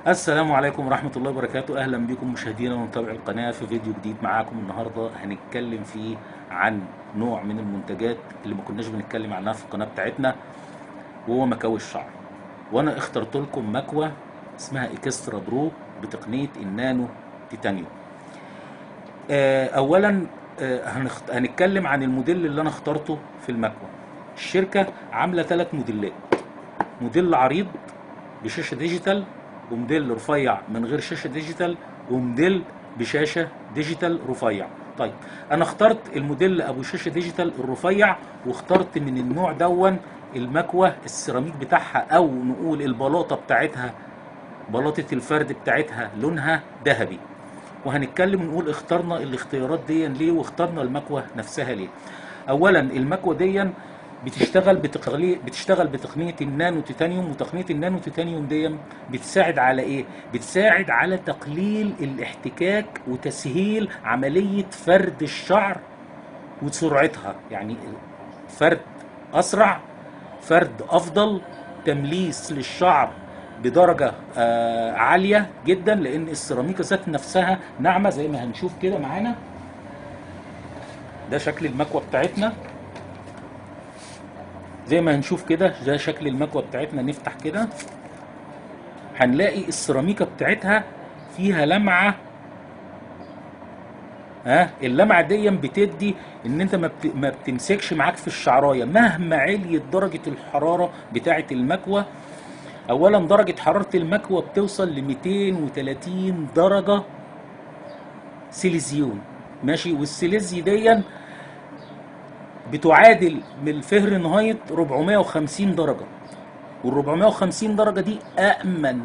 السلام عليكم ورحمة الله وبركاته. أهلا بكم مشاهدينا ومتابعي القناة في فيديو جديد معاكم. النهاردة هنتكلم فيه عن نوع من المنتجات اللي ما كناش بنتكلم عنها في القناة بتاعتنا، وهو مكاوي الشعر. وأنا اخترت لكم مكوة اسمها Extra Pro بتقنية النانو تيتانيوم. أولا هنتكلم عن الموديل اللي أنا اخترته في المكوة. الشركة عاملة 3 موديلات: موديل عريض بشاشة digital، وموديل رفيع من غير شاشة digital، وموديل بشاشة digital رفيع. طيب انا اخترت الموديل ابو شاشة digital الرفيع، واخترت من النوع دون المكوة السيراميك بتاعها، او نقول البلاطة بتاعتها، بلاطة الفرد بتاعتها لونها ذهبي. وهنتكلم ونقول اخترنا الاختيارات دي ليه، واخترنا المكوة نفسها ليه. اولا المكوة دي بتشتغل بتقنية النانو تيتانيوم، وتقنية النانو تيتانيوم دي بتساعد على ايه؟ بتساعد على تقليل الاحتكاك وتسهيل عملية فرد الشعر وسرعتها، يعني فرد اسرع، فرد افضل، تمليس للشعر بدرجة عالية جدا، لان السيراميكا ذات نفسها ناعمة زي ما هنشوف كده معانا. ده شكل المكوة بتاعتنا زي ما هنشوف كده، ده شكل المكوة بتاعتنا. نفتح كده هنلاقي السيراميكا بتاعتها فيها لمعة. اللمعة دي بتدي ان انت ما بتمسكش معاك في الشعراية مهما عليت درجة الحرارة بتاعة المكوة. اولا درجة حرارة المكوة بتوصل ل 230 درجة سيليزيون، ماشي، والسيليزي دي بتعادل من الفهرنهايت 450 درجة، وال 450 درجة دي أأمن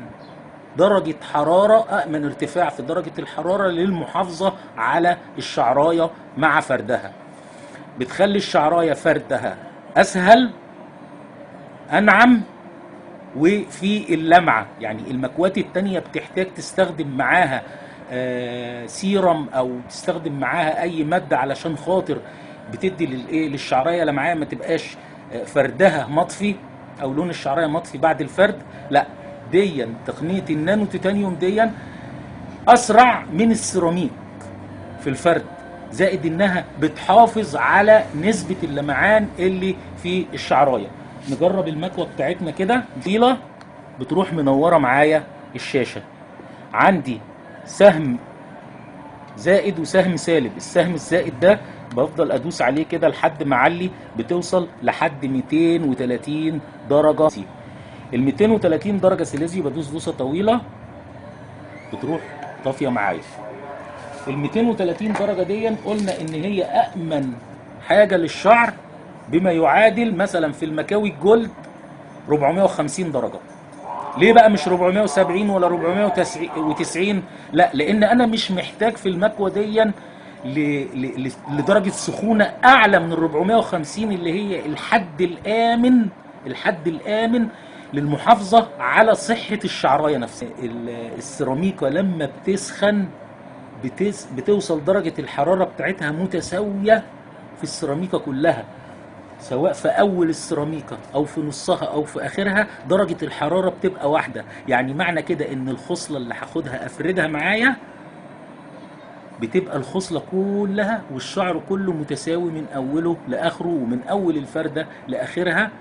درجة حرارة، أأمن ارتفاع في درجة الحرارة للمحافظة على الشعراية مع فردها. بتخلي الشعراية فردها أسهل، أنعم، وفي اللمعة. يعني المكوات التانية بتحتاج تستخدم معاها سيرم أو تستخدم معاها أي مادة علشان خاطر بتدي للشعرايه لمعايه، ما تبقاش فردها مطفي او لون الشعرايه مطفي بعد الفرد. لا، ديا تقنية النانو تيتانيوم ديا اسرع من السيراميك في الفرد، زائد انها بتحافظ على نسبه اللمعان اللي في الشعرايه. نجرب المكوه بتاعتنا كده، طيلة بتروح منورة معايا الشاشة. عندي سهم زائد وسهم سالب، السهم الزائد ده بفضل ادوس عليه كده لحد ما اعلي، بتوصل لحد 230 درجة. ال 230 درجة سيليزيو بدوس دوسة طويلة بتروح طافية معايا. ال 230 درجة دي قلنا ان هي أأمن حاجة للشعر، بما يعادل مثلا في المكاوي ال gold 450 درجة. ليه بقى مش 470 ولا 490؟ لا، لان انا مش محتاج في المكوة دي لدرجة سخونة أعلى من 450 اللي هي الحد الآمن، الحد الآمن للمحافظة على صحة الشعراية نفسها. السيراميكا لما بتسخن بتوصل درجة الحرارة بتاعتها متساوية في السيراميكا كلها، سواء في أول السيراميكا أو في نصها أو في آخرها، درجة الحرارة بتبقى واحدة. يعني معنى كده إن الخصلة اللي هاخدها أفردها معايا بتبقى الخصلة كلها والشعر كله متساوي من أوله لآخره، ومن أول الفردة لآخرها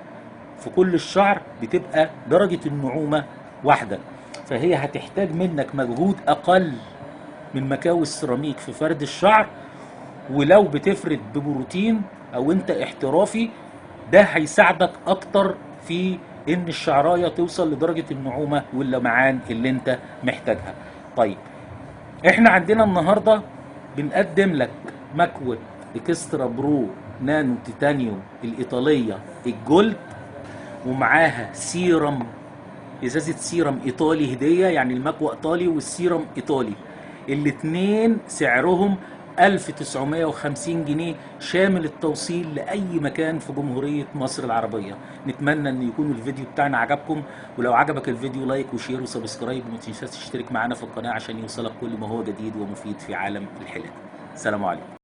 في كل الشعر بتبقى درجة النعومة واحدة. فهي هتحتاج منك مجهود أقل من مكاوي السيراميك في فرد الشعر، ولو بتفرد ببروتين أو أنت احترافي ده هيساعدك أكتر في إن الشعراية توصل لدرجة النعومة واللمعان اللي أنت محتاجها. طيب احنا عندنا النهارده بنقدم لك مكوة Extra Pro نانو تيتانيوم الإيطالية ال gold، ومعاها سيرم، إزازة سيرم إيطالي هدية، يعني المكوة إيطالي والسيرم إيطالي. الاتنين سعرهم 1950 جنيه شامل التوصيل لأي مكان في جمهورية مصر العربية. نتمنى أن يكون الفيديو بتاعنا عجبكم، ولو عجبك الفيديو like و share و subscribe، وما تنساش تشترك معانا في القناة عشان يوصلك كل ما هو جديد ومفيد في عالم الحلاقة. السلام عليكم.